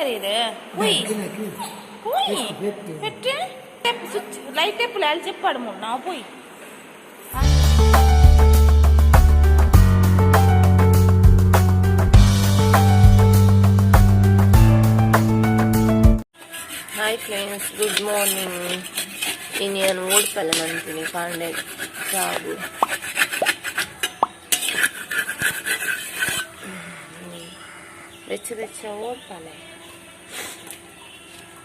ಲಕ್ಕರೀರು ಪುಯ್ ಪುಯ್ ಪೆಟ್ಟು switch light ಎಪ್ಪುಲೆ ಅಲ್ಲಿ చెప్పాడు మూడు ನಾವು ಪೋಯ್. Hi friends, good morning. ಇನ್ನು ಓಡ್ಪಲ್ಲ ಮಂತೀನಿ ಕಾಂಡೆ ಸಾಗು. ಬೆಚ್ಚ ಬೆಚ್ಚ ಓಡ್ಪಾಲೆ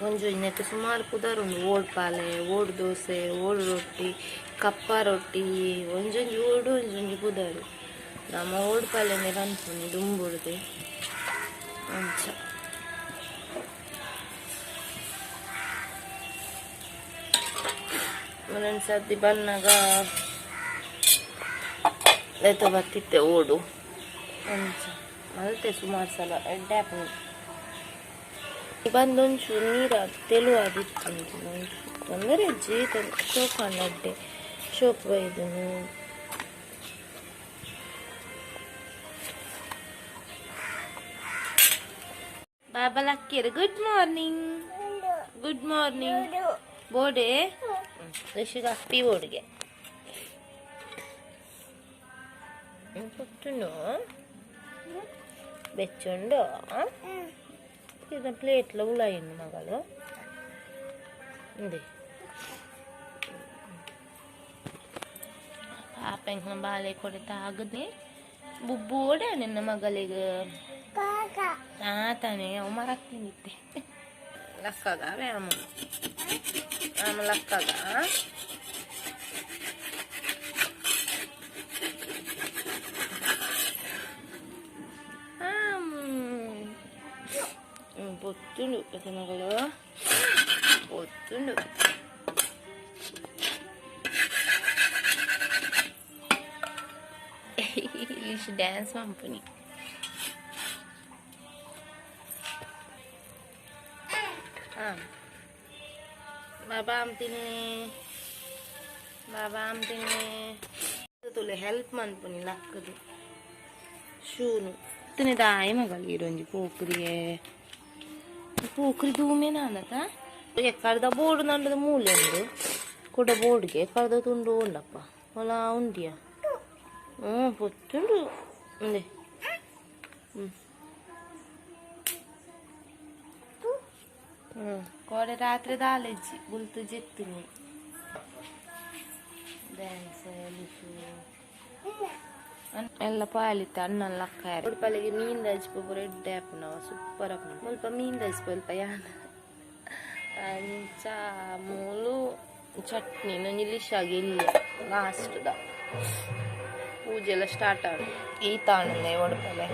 ಒಂಜಿ ನೆಟ್ ಸುಮಾರು ಪುದರ್ ಉಂಡು. ಓಡ್ಪಾಲೆ, ಓಡ್ ದೋಸೆ, ಓಡ್ ರೊಟ್ಟಿ, ಕಪ್ಪ ರೊಟ್ಟಿ, ಒಂಜೊಂಜಿ ಓಡು ಒಂಜೊಂಜಿ ಪುದರು. ನಮ್ಮ ಓಡ್ಪಾಲೆನೆ ಪನ್ಪುನಿ ದುಂಬುಡ್ದು ಅಂಚ. ಒಂದೊಂದು ಸರ್ತಿ ಬನ್ನಗ ಲೆತ ಬತ್ತಿತ್ತೆ ಓಡು. ಅಂಚ ಮಲ್ತೆ ಸುಮಾರು ಸಲ ಎಡ್ಡೆ ಆಪುಂಡು. ಬಂದೊಂಚೂರು ನೀರು ತೆಲುವಾದಿತ್ತು, ತೊಂದರೆ ಇಜ್ಜಿ. ಶೋಕ್ ಅಡ್ಡೆ ಶೋಕ್ ಬೈದನು. ಬಾಬಾ ಲಕ್ಕೇರು. Good morning, good morning. ಬೋಡೆ ಋಷಿಗೆ ಅಪ್ಪಿ ಬೋರ್ಡ್ಗೆ ಕೊಟ್ಟುನು ಬೆಚ್ಚುಂಡು. ಇದು ಪ್ಲೇಟ್ಲ ಉಳಾಯಿನ್ನು ಮಗಳು ಇಂದೆ. ಪಾಪ ಎಂಕ್ನ ಬಾಲೆ ಕೊಡೆ ತಾಗದೆ ಬುಬ್ಬೋಡೆ ನಿನ್ನ ಮಗಳಿಗೆ ತಾತಾನೆ ಅವು ಮರಕ್ತಿನಿತ್ತೆ. ಲಕ್ಕಗ ವ್ಯಾಮ ಆಮ ಲಕ್ಕಗ. పొత్తుండు పెద్ద మగలు పొత్తుండు. లిష్ డ్యాన్స్ పంపుని. ಬಾಬಾ ಅಂತೀನಿ, ಬಾಬಾ ಅಂತೀನಿ. ತುಲೆ ಹೆಲ್ಪ್ ಮನ್ಪುನಿ ಲಕ್ಕದು ಶೂನು ದಾಯಿ ಮಗಲು ಇರೊಂಜಿ ಪೋಕ್ರಿಯೇ ಪೋಕ್ರಿ ದೂಮೇನ ಅಂದತ. ಎಕ್ಕಡ್ದ ಬೋರ್ಡ್ ನಂಡದ ಮೂಲೆ ಉಂಡು ಕುಡ ಬೋರ್ಡ್ಗೆ ಎಕ್ಕಡ್ದ ತುಂಡು ಉಂಡಪ್ಪ ಹೊಲ ಉಂಡಿಯ. ಹ್ಞೂ, ಪೊತ್ತುಂಡು ಉಂದೆ. ಹ್ಞೂ ಹ್ಞೂ, ಕೋಡೆ ರಾತ್ರಿ ದಾಲೆಜ್ಜಿ ಬುಲ್ತು ಜೆತ್ತಿನಿ. ಡ್ಯಾನ್ಸ್ ಲಿಶು ಎಲ್ಲ ಪಾಲಿತ್ತ ಅಣ್ಣನ ಲಕ್ಕ. ಉಡುಪಲ್ಲಿಗೆ ಮೀನ್ ದಜ್ಪು ಪೂರ ಎಡ್ಡೆ ಆಪುನವ, ಸೂಪರ್ ಆಪುನ. ಮುಲ್ಪ ಮೀನ್ ದಜ್ಪು ಅಲ್ಪ ಯಾನ್ ಅಂಚ ಮೂಲು ಚಟ್ನಿ ಒಂಜಿ ಲಿಶಾಗಿ ಇಲ್ಲ. ಲಾಸ್ಟ್ ದ ಪೂಜೆ ಎಲ್ಲ ಸ್ಟಾರ್ಟ್ ಆಗ ಈ ತಾಣಂದೆ ಉಡುಪಲೆ.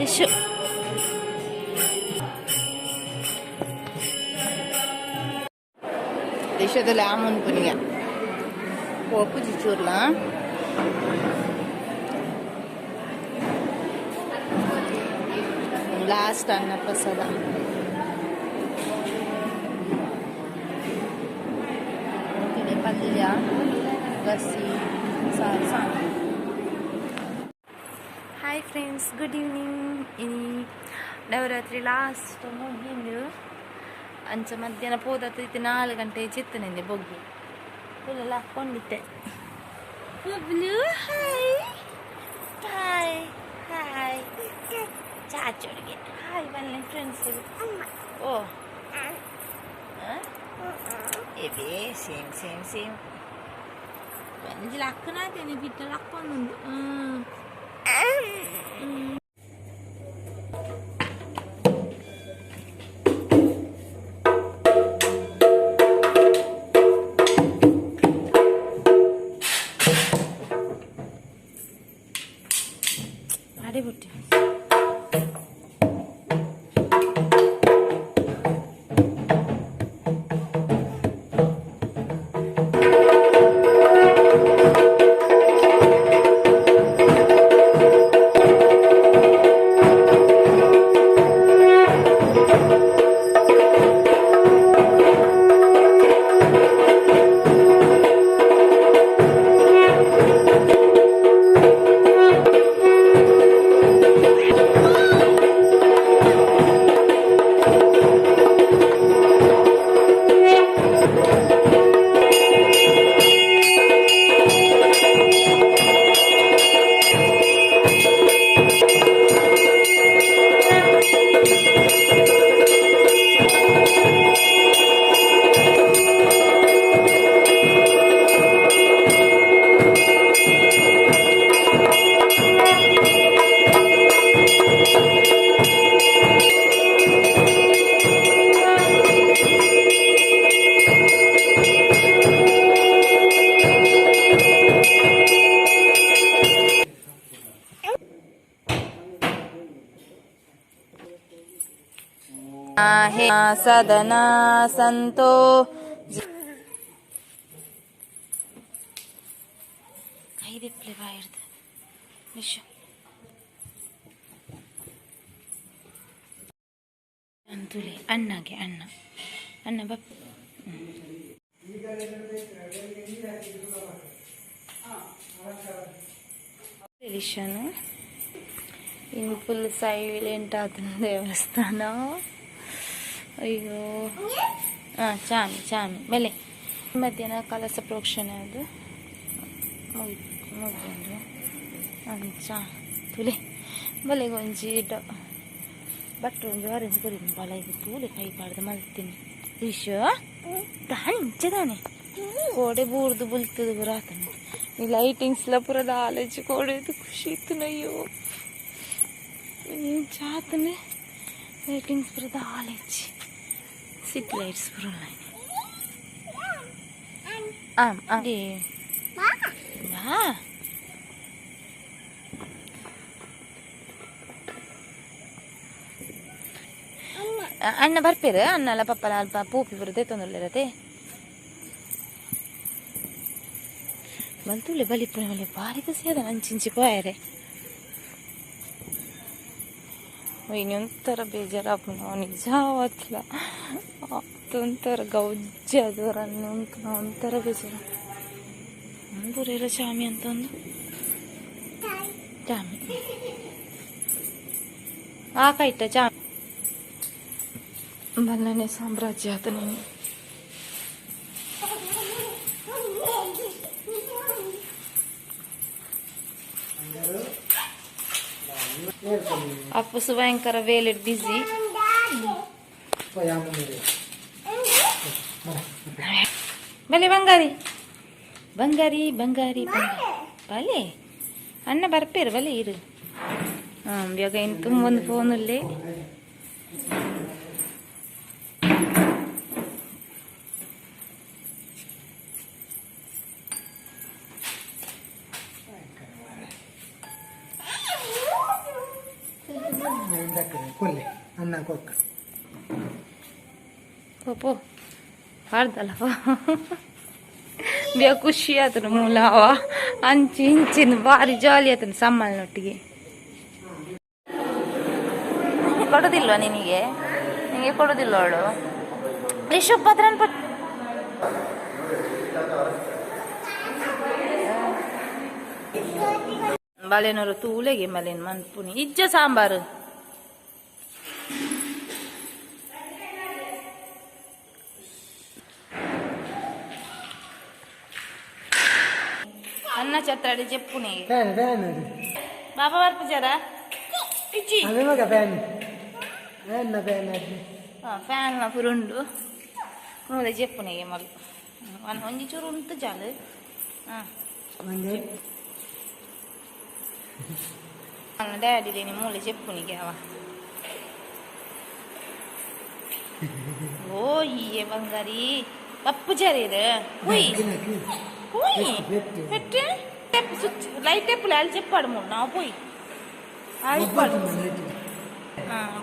ಇಶು ದೇಶದಲ್ಲಿ ಆಮನ್ ಪುನಿಯ ಪೋಪುಜಿ ಚೂರ್ಲ. ಲಾಸ್ಟ್ ಅನ್ನ ಪ್ರಸಾದ. ಪಲ್ಯ, ಗಸಿ, ಸಾರು ಸಾರು. Hi friends, good evening. ಇನಿ ನವರಾತ್ರಿ ಲಾಸ್ಟ್ ಮುಗಿಂದು. ಅಂಚ ಮಧ್ಯಾಹ್ನ ಪೋದತ್ತು ಇತ್ತು 4 ಗಂಟೆ ಚಿತ್ತನಿಂದೆ ಬೊಗ್ಗಿ ಫುಲ್ಲೆಲ್ಲ ಹಾಕೊಂಡಿದ್ದೆ. Bablu, hi hi hi. ಚಾಚೋಡಿಗೆ ಹಾಯ್ ಬನ್ನಿ ಫ್ರೆಂಡ್ಸ್. ಓ ಎಬೇ, ಸೇಮ್ ಸೇಮ್ ಸೇಮ್. ಒಂಜಿ ಲಕ್ಕನಾತೇನೆ ಬಿಟ್ಟ ಲಕ್ಕೊಂದುಂಡು. ಹ್ಞೂ. ಅಡೆ ಬಿಟ್ಟು ಸದನಾ ಸಂತೋ ಕೈದೆಪ್ಲೆ ಬಾಯಿಡ್ದು ನಿಶ್ ಅಂತುಲೆ ಅಣ್ಣಗೆ ಅಣ್ಣ ಅಣ್ಣ ಬಪ್ ರಿಷನು ಇನ್ನು ಫುಲ್ ಸೈಲೆಂಟ್ ಆದ ದೇವಸ್ಥಾನ. ಅಯ್ಯೋ ಹಾಂ ಚಾಮಿ ಚಾಮಿ ಬೆಲೆ ಮಧ್ಯಾಹ್ನ ಕಲಸ ಪ್ರೋಕ್ಷಣೆ ಅದು ಮುಗಿದು ಅಂಚ ತುಲೆ ಬಲೆ ಒಂಜಿ ಬಟ್ರು ಒಂಜಿ ಆರೆಂಜ್ ಕೊರಿ ಬಲ ಈಗ ತೂಲೆ ಕೈ ಪಾಡ್ದು ಮಲ್ತೀನಿ ವಿಶ್ ಅಂಚದಾನೆ ಕೋಡೆ ಬೂರ್ದು ಬುಲ್ತದ ಪೂರ ಆತನ ಈ ಲೈಟಿಂಗ್ಸ್ ಲ ಪೂರ ದಾಲೇಜ್ ಕೋಡೆ ಖುಷಿ ಇತ್ತು ಅಯ್ಯೋ ಚಾತನೆ ಲೈಟಿಂಗ್ಸ್ ಪೂರ ದಾಲೇಜ್ ಸಿಟಿ ಲೈಟ್ಸ್ ಪೂರ ಆಮ್ ವಾ ಅಣ್ಣ ಬರ್ಪೇರು ಅಣ್ಣಲ ಪಪ್ಪಲ ಅಲ್ಪ ಪೂಪಿ ಪೂರ ದೇತೊಂದುಲ್ಲೆರತೆ ಬಲ್ತುಲೆ ಬಲಿಪುನ ಬಲೆ ಬಾರಿ ಖುಷಿ ಅದ ಅಂಚಿಂಚಿ ಪೋಯರೆ ಒಂಥರ ಬೇಜಾರಾಪುಂಡು ನಿಜವತ್ಲ ಒಂಥರ ಗೌಜ್ಜೆ ಅದು ರನ್ನ ಒಂಥರ ಬೇಜಾರ ಪೂರೆಲ್ಲ ಚಾಮಿ ಅಂತ ಒಂದು ಚಾಮಿ ಆ ಕೈಟ ಚಾಮಿ ಬಲ್ಲನೆ ಸಾಮ್ರಾಜ್ಯ ಆತ ನೀನು. ಅಪ್ಪು ಭಯಂಕರ ವೇಲೆ ಬಿಸಿ. ಬಲೆ ಬಂಗಾರಿ ಬಂಗಾರಿ ಬಂಗಾರಿ ಬಂಗಾರಿ ಬಲೆ ಅಣ್ಣ ಬರ್ಪೇರು ಬಲೆ ಇರು. ಹಾಂ ಇವಾಗ ಇನ್ನು ತುಂಬ ಒಂದು ಫೋನಲ್ಲಿ ಕೊಲ್ಲೆ ಅನ್ನ ಕೊಕ್ಕ ಪೋ ಪಾಡ್ದಲ್ಲ ಬೇಗ ಖುಷಿ ಆತನು ಮೂಲವ ಅಂಚಿ ಇಂಚಿನ ಭಾರಿ ಜಾಲಿ ಆತನು ಸಮ್ಮಲ್ನೊಟ್ಟಿಗೆ. ಕೊಡುದಿಲ್ವಾ ನಿನಗೆ? ನಿನಗೆ ಕೊಡುದಿಲ್ಲ ಅವಳು. ರಿಷಬ್ ಭದ್ರನ್ ಪಟ್ ಬಾಳೆನವರು ತೂಲೆಗೆ ಮಲೇನ್ ಮನ್ಪುನಿ ಇಜ್ಜ ಸಾಂಬಾರು. ಅನ್ನ ಛತ್ರಾಡಿ ಜೆಪ್ಪುನಿ ಫ್ಯಾನ್ ಫ್ಯಾನ್ ಅದು ಬಾಬಾ ಬರ್ಪುಜಾರ ಇಜ್ಜಿ ಅದೇ ಮಗ ಫ್ಯಾನ್ ಫ್ಯಾನ್ ಫ್ಯಾನ್ ಅದು ಫ್ಯಾನ್ ಪೂರ ಉಂಡು ಮೂಲೆ ಜೆಪ್ಪುನಿಗೆ ಮಲ್ ಒಂಜಿ ಚೂರು ಉಂಟು ಜಾಲು. ಹಾಂ ಒಂದೇ ಡ್ಯಾಡಿ ಲೇನಿ ಮೂಲೆ ಜೆಪ್ಪುನಿಗೆ ಅವ. ಓ ಈಯೆ ಬಂಗಾರಿ ಪಪ್ಪು ಜರೀರು ಉಯ್ పోయి పెట్టు స్విచ్ లైట్ ఎప్పుడు వాళ్ళు చెప్పాడు మూడు నా పోయి. ಹಾಂ,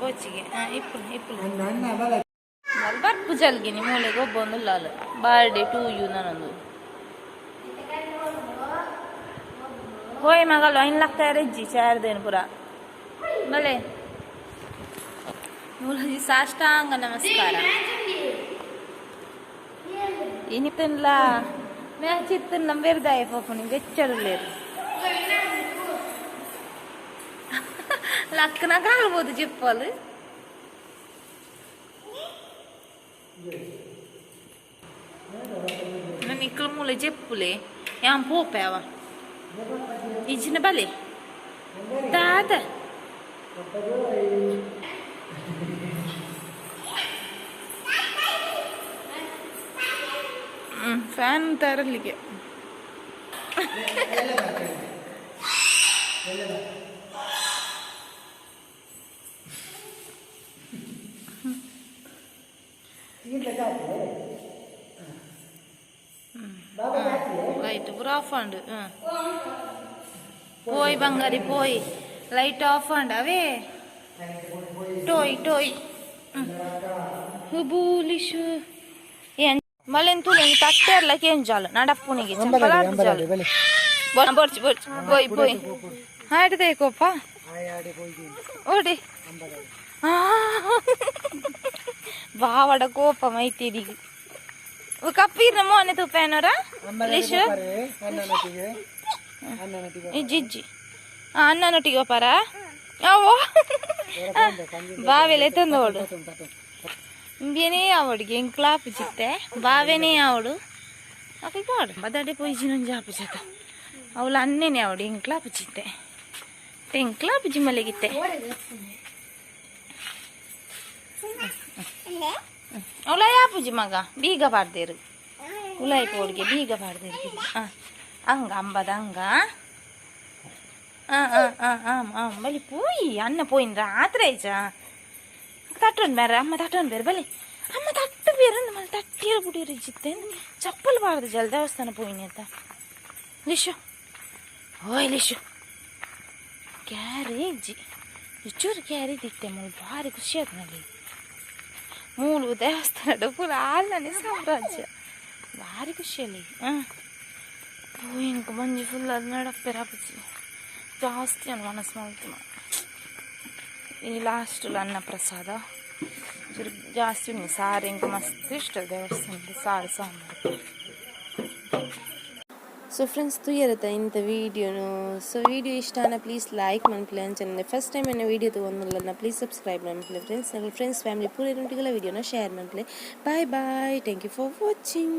ಬೋಚಿಗೆ. ಹಾಂ, ಇಪ್ಪು ಇಪ್ಪು. ಅಣ್ಣ ಅಣ್ಣ ಬಲ. ಬರ್ಪು ಜಲ್ಗಿನಿ ಮೂಲೆಗೆ ಒಬ್ಬೊಂದುಲ್ಲಾಲು. ಬರ್ಡೇ ಟು you ನಾನೊಂದು. ಹೋಯ್ ಮಗಲು, ಐನ್ ಲಾಗ್ತಾ ಇಜ್ಜಿ ಚಾರ್ದೇನು ಪುರ. ಬಲೆ ಮೂಲಜಿ, ಸಾಷ್ಟಾಂಗ ನಮಸ್ಕಾರ. ಇನಿತನ್ಲ ಮ್ಯಾಚ್ ಇತ್ತು ನಂಬೇರ್ದಾಯ ಪೋಪುನಿ ಬೆಚ್ಚಡುಲ್ಲೇರು. ಲಕ್ಕನ ಕಾಲ್ಬೋದು ಜಿಪ್ಪಲು. ನಿಕ್ಕಲು ಮೂಲೆ ಜೆಪ್ಪುಲೆ ಯಾನ್ ಪೋಪೆ ಅವ ಇಜ್ಜಿನ. ಬಲೆ ದಾದ ಫ್ಯಾನ್ ತರಲಿಕ್ಕೆ. ಲೈಟ್ ಪೂರ of and. ಪೋಯ್ Bangari ಪೋಯ್, light off ಆಂಡ್ ಅವೇ. ಟೋಯ್ ಟೋಯ್ ಬೂಲಿಶು ಏನ್ ಮಲೆನ್ ತೂಲೆ ತಟ್ಟೆರ್ಲ ಕೇಂಜಾಲು ನಡಪ್ಪುನಿಗೆ. ಅಂಬಲಾಡಿ ಅಂಬಲಾಡಿ ಬಲೆ. ಬೋರ್ಚಿ ಬೋರ್ಚಿ, ಪೋಯ್ ಪೋಯ್. ಆಡ್ದೆ ಕೋಪ. ಆಯಾಡೆ ಪೋಯಿ. ಓಡಿ. ಅಂಬಲಾಡಿ. ಬಾವಡ ಕೋಪ ಮೈತಿರಿಗೆ. ಕಪ್ಪೀರ್ನ ಮೋನೆ ತೂಪೇನೋರ. ಅಂಬಲಾಡಿ. ಲಿಶು. ಅಣ್ಣನೊಟ್ಟಿಗೆ ಅಣ್ಣನೊಟ್ಟಿಗೆ. ಇಜ್ಜಿ ಇಜ್ಜಿ, ಅಣ್ಣನೊಟ್ಟಿಗೆ ಒಪ್ಪಾರ ಅವೋ. ಬಾವೆಲೆ ತಂದೋಡು. ಇಂಬೇನೇ ಅವಡಿಗೆ ಎಂಕ್ಲಾಪು ಚಿತ್ತೆ ಬಾವೆನೇ ಅವಡು ಅಪ್ಪ ಬಾಡು ಬದಾಡೆ ಪೊಯ್ಜಿನೊಂಜಿ ಆಪು ಜತ. ಅವಳು ಅನ್ನೇನೆ ಅವಡು ಎಂಕ್ಲಾಪು ಚಿತ್ತೆ ಎಂಕ್ಲಾಪು ಜಿಮ್ಮಲೆಗಿತ್ತೆ. ಅವಳ ಯಾಪುಜಿ ಮಗ ಬೀಗ ಪಾಡ್ದೇರು. ಉಲಾಯಿ ಪೋಡಿಗೆ ಬೀಗ ಪಾಡ್ದೇರು. ಹಾಂ, ಅಂಗ ಅಂಬದ ಅಂಗ. ಹಾಂ ಹಾಂ ಹಾಂ ಆಮ್ ಆಮ್. ಬಲಿ ಪೋಯಿ, ಅನ್ನ ಪೋಯಿನ ರಾತ್ರಿ ಆಯ್ಚಾ. ತಟ್ಟೊಂದು ಬೇರೆ ಅಮ್ಮ, ತಟ್ಟೊಂದು ಬೇರೆ. ಬಲಿ ಅಮ್ಮ ತಟ್ಟು ಬೇರೆ ಮಲ್ಲಿ ತಟ್ಟಿರ ಬುಡಿರ ಜಿತ್ತೆ. ಚಪ್ಪಲ್ ಬಾರ್ದು ಜಲ್ ದೇವಸ್ಥಾನ ಪೋಯಿನಿ ಅಂತ. ಲಿಶು, ಓಯ್ ಲಿಶು, ಕ್ಯಾರಿ ಇಜ್ಜಿ ಚೂರು ಕ್ಯಾರಿ ದಿತ್ತೆ. ಮೂಲು ಭಾರಿ ಖುಷಿ ಆಯ್ತು ನನಗೆ. ಮೂಲು ದೇವಸ್ಥಾನದ ಪೂರ ಆಲ್ನನೆ ಸಾಮ್ರಾಜ್ಯ. ಭಾರಿ ಖುಷಿಯಲ್ಲಿ. ಹಾಂ, ಪೋಯಿನ್ಕ ಮಂಜು ಫುಲ್. ಅದು ನಡಪ್ಪೆರಾಪುಜಿ ಜಾಸ್ತಿ ಅನ್ ಮನಸ್ಸು ಮಾಡ್ತು. ಈ ಲಾಸ್ಟ್ ಅನ್ನ ಪ್ರಸಾದ ಚೂರು ಜಾಸ್ತಿ ಉಂಟು. ಸಾರು ಇಂಕ ಮಸ್ತ್ ಇಷ್ಟ ದೇವಸ್ಥಾನದ ಸಾರು ಸಾಂಬಾರು. ಸೊ ಫ್ರೆಂಡ್ಸ್, ತೂಯರತ ಇಂಥ ವೀಡಿಯೋನು. ಸೊ ವೀಡಿಯೋ ಇಷ್ಟ ಆನ ಪ್ಲೀಸ್ ಲೈಕ್ ಮನ್ಪುಲೆ. ಅಂಚನೆ ಫಸ್ಟ್ ಟೈಮ್ ಎನ್ನ ವೀಡಿಯೋ ತೂವೊಂದುಲ್ಲ, ಪ್ಲೀಸ್ ಸಬ್ಸ್ಕ್ರೈಬ್ ಮನ್ಪುಲೆ. ಫ್ರೆಂಡ್ಸ್, ನಮ್ಮ ಫ್ರೆಂಡ್ಸ್ ಫ್ಯಾಮಿಲಿ ಪೂರ ವೀಡಿಯೋನ ಶೇರ್ ಮನ್ಪುಲೆ. Bye bye, thank you for watching.